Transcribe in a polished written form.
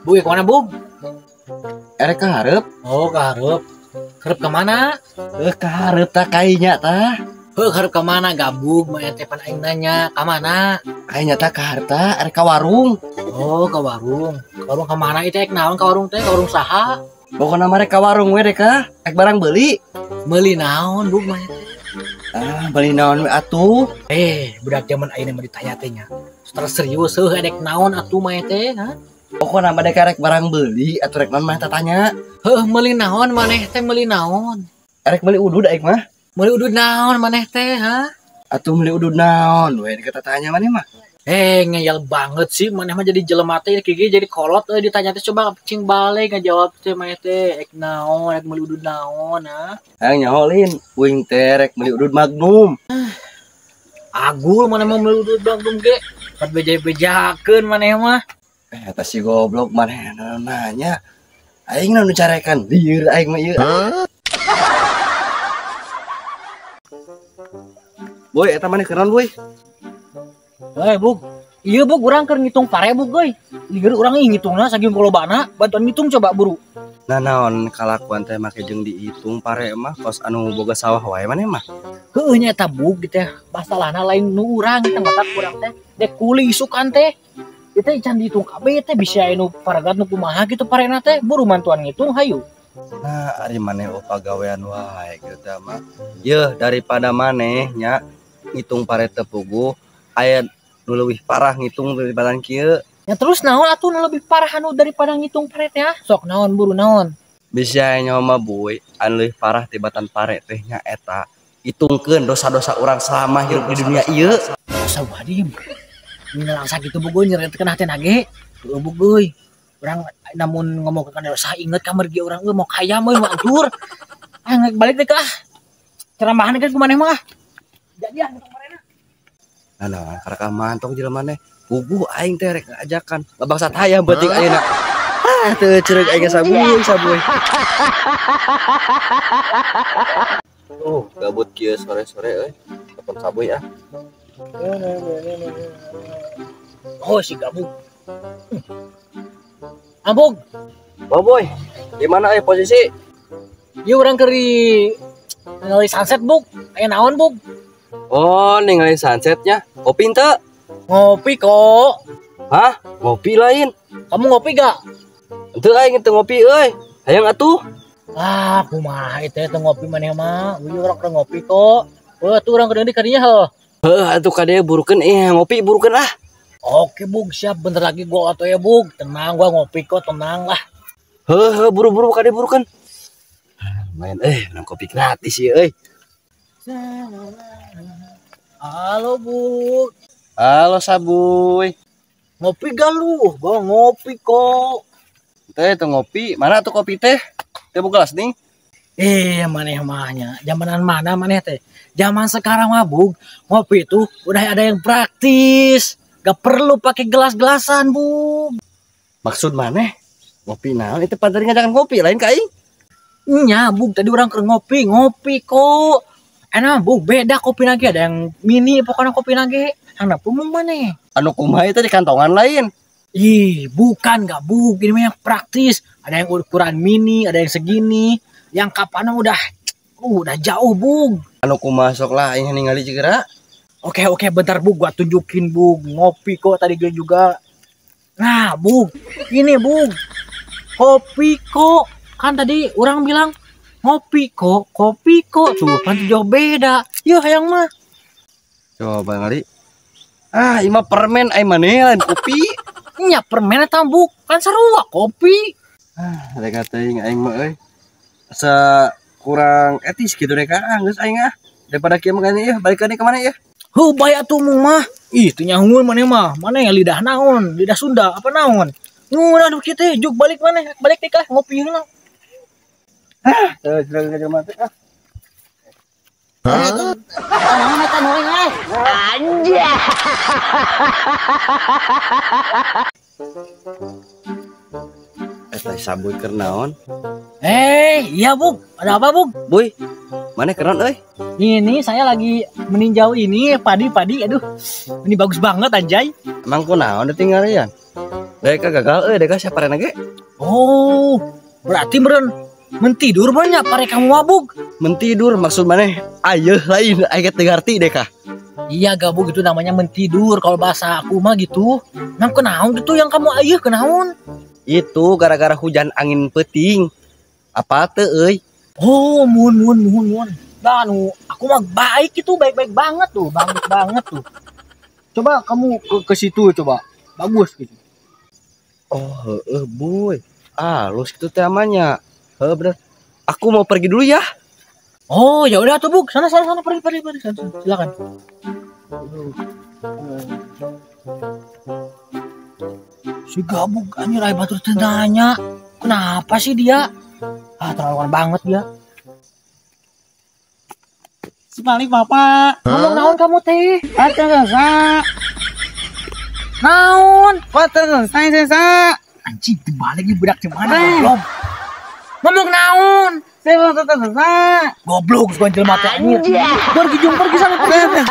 Bu, ke mana, Bug? Erek ka hareup. Oh, ka hareup. Hareup ka mana? Ka hareup tah kainya tah. Heuh, hareup ka mana gabug mah teh pan aing nanya, ka mana? Kainya tah ka hareup tah, erek ka warung. Oh, ka warung. Ka warung ka mana itu ek naon ka warung teh? Ka warung saha? Pokona mah rek ka warung we rek ka. Ek barang beuli. Meuli naon, Bug mah teh? Ah, beli naon we atuh? Budak zaman ayeuna mah ditanya teh nya. Stres serius heuh edek naon atuh mah teh, ha? Pokona mah dek rek barang beuli atuh rek naon mah tanya. Heuh, meuli naon maneh teh meuli naon? Erek meuli udud aing mah. Meuli udud naon maneh teh, ha? Atuh meuli udud naon we dek tanya maneh mah. Ngeyel banget sih maneh mah jadi jelema teh kieu jadi kolot euy ditanya teh coba cing balik ngajawab teh maneh teh ek naon ek meuli udud naon, ha? Hayang nyaho lin, uing teh rek meuli udud Magnum. Agul maneh mah meuli udud Magnum ge. Pat beja-bejakeun maneh mah. Eta si goblok maneh nanya. Aing nu carekan lieur aing mah ieu. Boy, eta maneh keur naon, Boy? Hei, Bug. Iya, Bug, urang keur ngitung pare, Bug, euy. Lieur urang ieu ngitungna saking kolobana, bantuan ngitung coba buru. Nah, naon kalakuan teh make jeung dihitung pare mah kos anu boga sawah wae maneh mah. Heueuh nya eta Bug gitu ya. Masalahna lain nu urang eta matak urang teh dek kuli isukan teh. Ieu teh can dihitung kabeh teh bisa aya nu paragat nu kumaha gitu parena teh buru mantuan ngitung hayu. Nah, ari maneh pagawean wae kieu teh mah. Yeuh daripada maneh nya ngitung pare teu puguh aya nu leuwih parah ngitung daripada kieu. Ya terus naon atuh nu lebih parah anu daripada ngitung pare teh ah? Sok naon buru naon? Bisa nyaho mah Boy, anu leuwih parah tibatan pare teh nya eta. Hitungkeun dosa-dosa urang selama hidup di dunia ieu. Dosa wadim. Ngelangsa kitu Bug euy nyeretkeun hate nage. Heueuh Bug euy. Urang namun ngomong ka dosa inget ka mergi urang euy mau kaya mah mantur. Ah balik deh ka. Ceramahan kan kumaneh mah. Jadi ah ngitung parena. Nah, nah, karek mantong jelema maneh. Puguh aing teh rek ngajakan. Babangsat hayam beuting ayeuna. Ah, teu ceureuh aing sabuy sabuy. Gabut kieu sore-sore euy. Telepon sabuy ah. Oh, si gabung. Ambog. Oh, Boy. Di mana posisi? Ieu urang keur ningali sunset, Bug. Aya naon, Bug? Oh, ningali sunsetnya. Kopi ente? Ngopi kok. Hah? Ngopi lain? Kamu ngopi gak? Ente aing teu ngopi euy. Hayang atuh. Ah, kumaha itu teu ngopi maneh mah. Wih, urang keur ngopi kok. Heuh, atuh urang keur deui ka dinya heuh. Heuh, atuh ka dieu burukeun ngopi burukeun ah. Oke, Bug, siap. Bentar lagi gua atuh ya, Bug. Tenang, gua ngopi kok, tenang lah. Heuh, heuh, buru-buru ka dieu burukeun. Lumayan menang kopi gratis ieu euy. Halo, Bug. Halo, Sabuy. Ngopi gak lu? Gua ngopi kok. Teh teu ngopi. Mana tuh kopi teh? Teh buka gelas nih. Maneh mahnya. Zamanan mana maneh teh? Zaman sekarang mah, Bug, ngopi tuh udah ada yang praktis. Gak perlu pakai gelas-gelasan, Bug. Maksud maneh? Ngopi naon? Itu pan tadi ngajakan ngopi lain ka aing. Nya, Bug, tadi orang keur ngopi, ngopi kok. Enak, Bug, beda kopi lagi, ada yang mini pokoknya kopi lagi. Anak pun mana? Anu kumaha itu di kantongan lain. Ih, bukan gak, Bug, ini mah yang praktis. Ada yang ukuran mini, ada yang segini. Yang kapan udah jauh, Bug. Anu kumaha sok lah aing ningali geura. Oke, oke, bentar, Bug, gua tunjukin, Bug. Ngopi kok tadi gue juga. Nah, Bug, ini, Bug. Kopi kok. Kan tadi orang bilang ngopi kok, kopi kok. Tuh, kan jauh beda. Yuk, hayang mah. Coba ngali. Ah, ima permen ai maneh lain kopi. Nya permen eta, Bug. Kan sarua kopi. Ah, rek teuing aing mah euy. Asa kurang etis gitu rek ah, geus aing ah. Daripada kieu mah ieu balikeun ka mana ieu? Heuh, bae atuh mung mah. Ih, teu nyahueun maneh mah. Maneh lidah naon? Lidah Sunda apa naon? Ngunah nu kieu teh, juk balik maneh, balik teh kah ngopi heula. Ah, teu jeung jelema teh ah. Hah? Anjay. Eta sabuy keur naon? Iya, Bug. Ada apa, Bug? Boy, mana keur naon euy? Ini saya lagi meninjau ini padi-padi. Aduh, ini bagus banget anjay. Emang kunaon ditinggalian? Deka gagal euy, deka sia parena ge. Oh, berarti meureun mentidur banyak pare kamu mabuk. Mentidur maksud maneh ayeuh lain aya teu ngarti deka. Iya gabuk itu namanya mentidur kalau bahasa aku mah gitu. Nah kenaon gitu yang kamu ayeuh kenaon? Itu gara-gara hujan angin peuting. Apa teu euy? Oh, mun mun mun mun. Nah, anu, aku mah baik itu, baik-baik banget tuh, bagus banget tuh. Coba kamu ke situ coba. Bagus gitu. Oh, heeh, boy. Halus gitu temanya. Heeh, bener. Aku mau pergi dulu ya. Oh, ya udah tuh, Buk. Sana sana sana pergi pergi pergi sana, sana. Silakan. Si Gabuk anjir aya batur teh nanya. Kenapa sih dia? Ah, terlaluan banget dia. Si paling bapak. Ngomong naon kamu teh? Selesai. Naon? Selesai selesai. Anjing dibalik nih budak gimana goblok. Ngomong naon? Selesai. Goblok suka jelema teh anjir. Pergi jung pergi sana pergi.